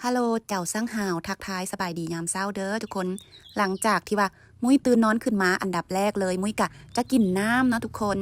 ຮາໂຫຼ ເຈົ້າສັງຫາວ ທັກທາຍສະບາຍດີຍາມເຊົ້າເດີທຸກຄົນ. ຫຼັງຈາກທີ່ວ່າມຸ້ຍຕື່ນນອນຂຶ້ນມາ ອັນດັບແລກເລີຍ ມຸ້ຍກະຈະກິນນ້ຳເນາະທຸກຄົນ,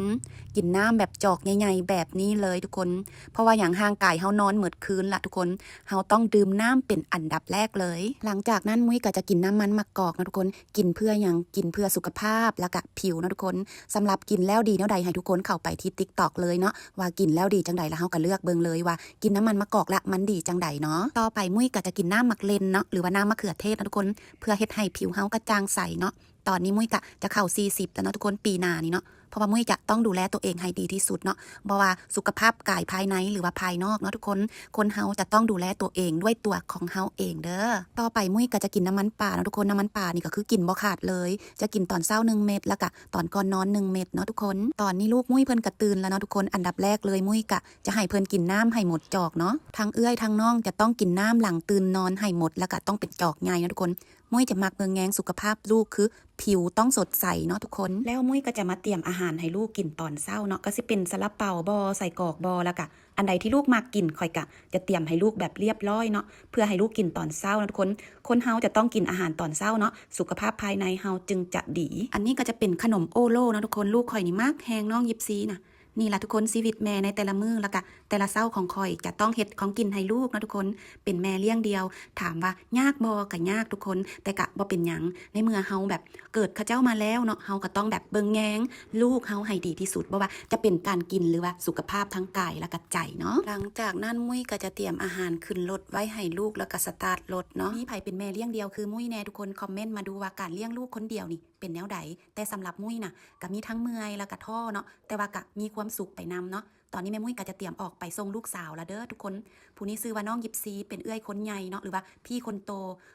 ກິນນ້ຳແບບຈອກໃຫຍ່ໆແບບນີ້ເລີຍທຸກຄົນ. ເພາະວ່າຫຍັງ? ຮ່າງກາຍເຮົານອນໝົດຄືນລະທຸກຄົນ, ເຮົາຕ້ອງດື່ມນ້ຳເປັນອັນດັບແລກເລີຍ. ຫຼັງຈາກນັ້ນມຸ້ຍກະຈະກິນນ້ຳມັນມະກອກເນາະທຸກຄົນ. ກິນເພື່ອຫຍັງ? ກິນເພື່ອສຸຂະພາບ ແລ້ວກະຜິວເນາະທຸກຄົນ. ສຳລັບກິນແລ້ວດີແນວໃດ ໃຫ້ທຸກຄົນເຂົ້າໄປທີ່ TikTok ເລີຍເນາະ ວ່າກິນແລ້ວດີຈັ່ງໃດ ແລ້ວເຮົາກະເລືອກເບິ່ງເລີຍວ່າກິນນ້ຳມັນມະກອກລະມັນດີຈັ່ງໃດເນາະ. ຕໍ່ໄປມຸ້ຍກະຈະກິນນ້ຳໝາກເລັ່ນເນາະ ຫຼືວ່ານ້ຳມະເຂືອເທດເນາະທຸກຄົນ ເພື່ອເຮັດໃຫ້ຜິວເຮົາກະຈ່າງໃສເນາະ. ຕອນນີ້ມຸ້ຍກະຈະເຂົ້າສີ່ສິບແລ້ວເນາະທຸກຄົນ ປີໜ້ານີ້ເນາະ. ເພາະວ່າມຸ້ຍຈະຕ້ອງດູແລຕົວເອງໃຫ້ດີທີ່ສຸດເນາະ ບໍ່ວ່າສຸຂະພາບກາຍພາຍໃນ ຫຼືວ່າພາຍນອກເນາະທຸກຄົນ. ຄົນເຮົາຈະຕ້ອງດູແລຕົວເອງດ້ວຍຕົວຂອງເຮົາເອງເດີ. ຕໍ່ໄປມຸ້ຍກະຈະກິນນ້ຳມັນປາເນາະທຸກຄົນ. ນ້ຳມັນປານີ້ກະຄືກິນບໍ່ຂາດເລີຍ, ຈະກິນຕອນເຊົ້າໜຶ່ງເມັດ ແລ້ວກະຕອນກ່ອນນອນໜຶ່ງເມັດເນາະທຸກຄົນ. ຕອນນີ້ລູກມຸ້ຍເພິ່ນກະຕື່ນແລ້ວເນາະທຸກຄົນ. ອັນດັບແລກເລີຍມຸ້ຍກະຈະໃຫ້ເພິ່ນກິນນ້ຳໃຫ້ໝົດຈອກເນາະ. ທັງເອື້ອຍທັງນ້ອງຈະຕ້ອງກິນນ້ຳຫຼັງຕື່ນນອນໃຫ້ໝົດ ແລ້ວກະຕ້ອງເປັນຈອກໃຫຍ່ເນາະທຸກຄົນ. ມຸ້ຍຈະມັກເບິ່ງແຍງສຸຂະພາບລູກ ຄືຜິວຕ້ອງສົດໃສເນາະທຸກຄົນ. ແລ້ວມຸ້ຍກະຈະມາຕຽມອາຫານໃຫ້ລູກກິນຕອນເຊົ້າເນາະ, ກະຊິເປັນຊາລາເປົາບໍ ໄສ້ກອກບໍ ແລ້ວກະອັນໃດທີ່ລູກມັກກິນ ຂ້ອຍກະຈະຕຽມໃຫ້ລູກແບບລຽບລ້ອຍເນາະ ເພື່ອໃຫ້ລູກກິນຕອນເຊົ້າເນາະທຸກຄົນ. ຄົນເຮົາຈະຕ້ອງກິນອາຫານຕອນເຊົ້າເນາະ ສຸຂະພາບພາຍໃນເຮົາຈຶ່ງຈະດີ. ອັນນີ້ກະຈະເປັນຂະໜົມໂອໂລເນາະທຸກຄົນ. ລູກຂ້ອຍນີ້ມັກແຮງ ນ້ອງຢິບຊີນະ. ນີ້ລະທຸກຄົນ ຊີວິດແມ່ໃນແຕ່ລະມື້ ແລ້ວກະແຕ່ລະເຊົ້າຂອງຂ້ອຍ ຈະຕ້ອງເຮັດຂອງກິນໃຫ້ລູກເນາະທຸກຄົນ. ເປັນແມ່ລ້ຽງດ່ຽວ ຖາມວ່າຍາກບໍ່? ກະຍາກທຸກຄົນ ແຕ່ກະບໍ່ເປັນຫຍັງ ໃນເມື່ອເຮົາແບບເກີດເຂົາເຈົ້າມາແລ້ວເນາະ ເຮົາກະຕ້ອງແບບເບິ່ງແຍງລູກເຮົາໃຫ້ດີທີ່ສຸດ ບໍ່ວ່າຈະເປັນການກິນ ຫຼືວ່າສຸຂະພາບທາງກາຍ ແລ້ວກະໃຈເນາະ. ຫຼັງຈາກນັ້ນມຸ້ຍກະຈະຕຽມອາຫານຂຶ້ນລົດໄວ້ໃຫ້ລູກ ແລ້ວກະສະຕາດລົດເນາະ. ມີໃຜເປັນແມ່ລ້ຽງດ່ຽວຄືມຸ້ຍແດ່? ທຸກຄົນຄອມເມັນມາດູວ່າການລ້ຽງລູກຄົນດຽວນີ້ ເປັນແນວໃດ? ແຕ່ສຳລັບມຸ້ຍນະ ກະມີທັງເມື່ອຍ ແລ້ວກະທໍ້ເນາະ ແຕ່ວ່າກະມີຄວາມສຸກໄປນຳເນາະ. ຕອນນີ້ແມ່ມຸ້ຍກະຈະຕຽມອອກໄປສົ່ງລູກສາວລະເດີທຸກຄົນ. ຜູ້ນີ້ຊື່ວ່ານ້ອງຢິບຊີ ເປັນເອື້ອຍຄົນໃຫຍ່ເນາະ ຫຼືວ່າພີ່ຄົນໂຕ.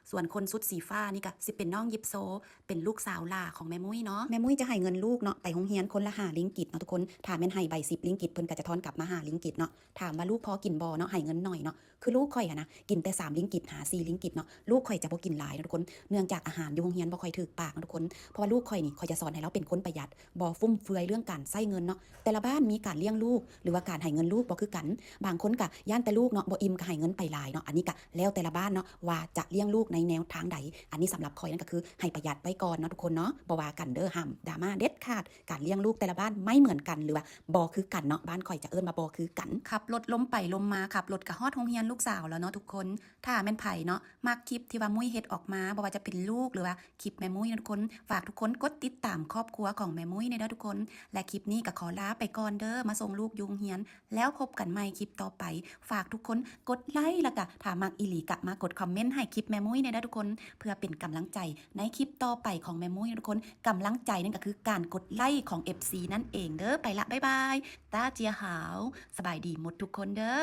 ສ່ວນຄົນຊຸດສີຟ້ານີ້ກະຊິເປັນນ້ອງຢິບໂຊ ເປັນລູກສາວຫຼ້າຂອງແມ່ມຸ້ຍເນາະ. ແມ່ມຸ້ຍຈະໃຫ້ເງິນລູກເນາະ ໄປໂຮງຮຽນຄົນລະຫ້າລິງກິດເນາະທຸກຄົນ. ຖ້າແມ່ນໃຫ້ໃບສິບລິງກິດ ເພິ່ນກະຈະທອນກັບມາຫ້າລິງກິດເນາະ. ຖາມວ່າລູກພໍກິນບໍ່ເນາະ ໃຫ້ເງິນໜ້ອຍເນາະ. ຄືລູກຂ້ອຍຫັ້ນນະ ກິນແຕ່ສາມລິງກິດຫາສີ່ລິງກິດເນາະ. ລູກຂ້ອຍຈະບໍ່ກິນຫຼາຍເນາະທຸກຄົນ ເນື່ອງຈາກອາຫານຢູ່ໂຮງຮຽນບໍ່ຄ່ອຍຖືກປາກເນາະທຸກຄົນ. ເພາະວ່າລູກຂ້ອຍນີ້ ຂ້ອຍຈະສອນໃຫ້ລາວເປັນຄົນປະຢັດ ບໍ່ຟຸມເຟືອຍເລື່ອງການໃຊ້ເງິນເນາະ. ແຕ່ລະບ້ານມີການລ້ຽງລູກ ຫຼືວ່າການໃຫ້ເງິນລູກບໍ່ຄືກັນ. ບາງຄົນກະຢ້ານແຕ່ລູກເນາະ ບໍ່ອີ່ມກະໃຫ້ເງິນໄປຫຼາຍເນາະ. ອັນນີ້ກະແລ້ວແຕ່ລະບ້ານເນາະ ວ່າຈະລ້ຽງລູກໃນແນວທາງໃດ. ອັນນີ້ສຳລັບຂ້ອຍນັ້ນກະຄືໃຫ້ປະຢັດໄວ້ກ່ອນເນາະທຸກຄົນເນາະ. ບໍ່ວ່າກັນເດີ ຫ້າມດຣາມາເດັດຂາດ. ການລ້ຽງລູກແຕ່ລະບ້ານໄມ່ເໝືອນກັນ ຫຼືວ່າບໍ່ຄືກັນເນາະ. ບ້ານຂ້ອຍຈະເອີ້ນວ່າບໍ່ຄືກັນ. ຂັບລົດລົມໄປລົມມາ ຂັບລົດກະຮອດໂຮງຮຽນລູກສາວແລ້ວເນາະທຸກຄົນ. ຖ້າແມ່ນໃຜເນາະ ມັກຄລິບທີ່ວ່າມຸ້ຍເຮັດອອກມາ ບໍ່ວ່າຈະເປັນລູກ ຫຼືວ່າຄລິບແມ່ມຸ້ຍເນາະທຸກຄົນ ຝາກທຸກຄົນກົດຕິດຕາມຄອບຄົວຂອງແມ່ມຸ້ຍແດ່ເດີທຸກຄົນ. ແລະຄລິບນີ້ກະຂໍລາໄປກ່ອນເດີ ມາສົ່ງລູກຢູ່ໂຮງຮຽນ ແລ້ວພົບກັນໃໝ່ຄລິບຕໍ່ໄປ. ຝາກທຸກຄົນກົດໄລ ແລ້ວກະຖ້າມັກອີ່ຫຼີກະມາກົດຄອມເມັນໃຫ້ຄລິບແມ່ມຸ້ຍແດ່ເດີທຸກຄົນ ເພື່ອເປັນກຳລັງໃຈໃນຄລິບຕໍ່ໄປຂອງແມ່ມຸ້ຍເນາະທຸກຄົນ. ກຳລັງໃຈນັ້ນກະຄືການກົດໄລຂອງເອັບຊີນັ້ນເອງເດີ. ໄປລະ ບາຍບາຍ ຕາເຈຍຫາວ ສະບາຍດີໝົດທຸກຄົນເດີ.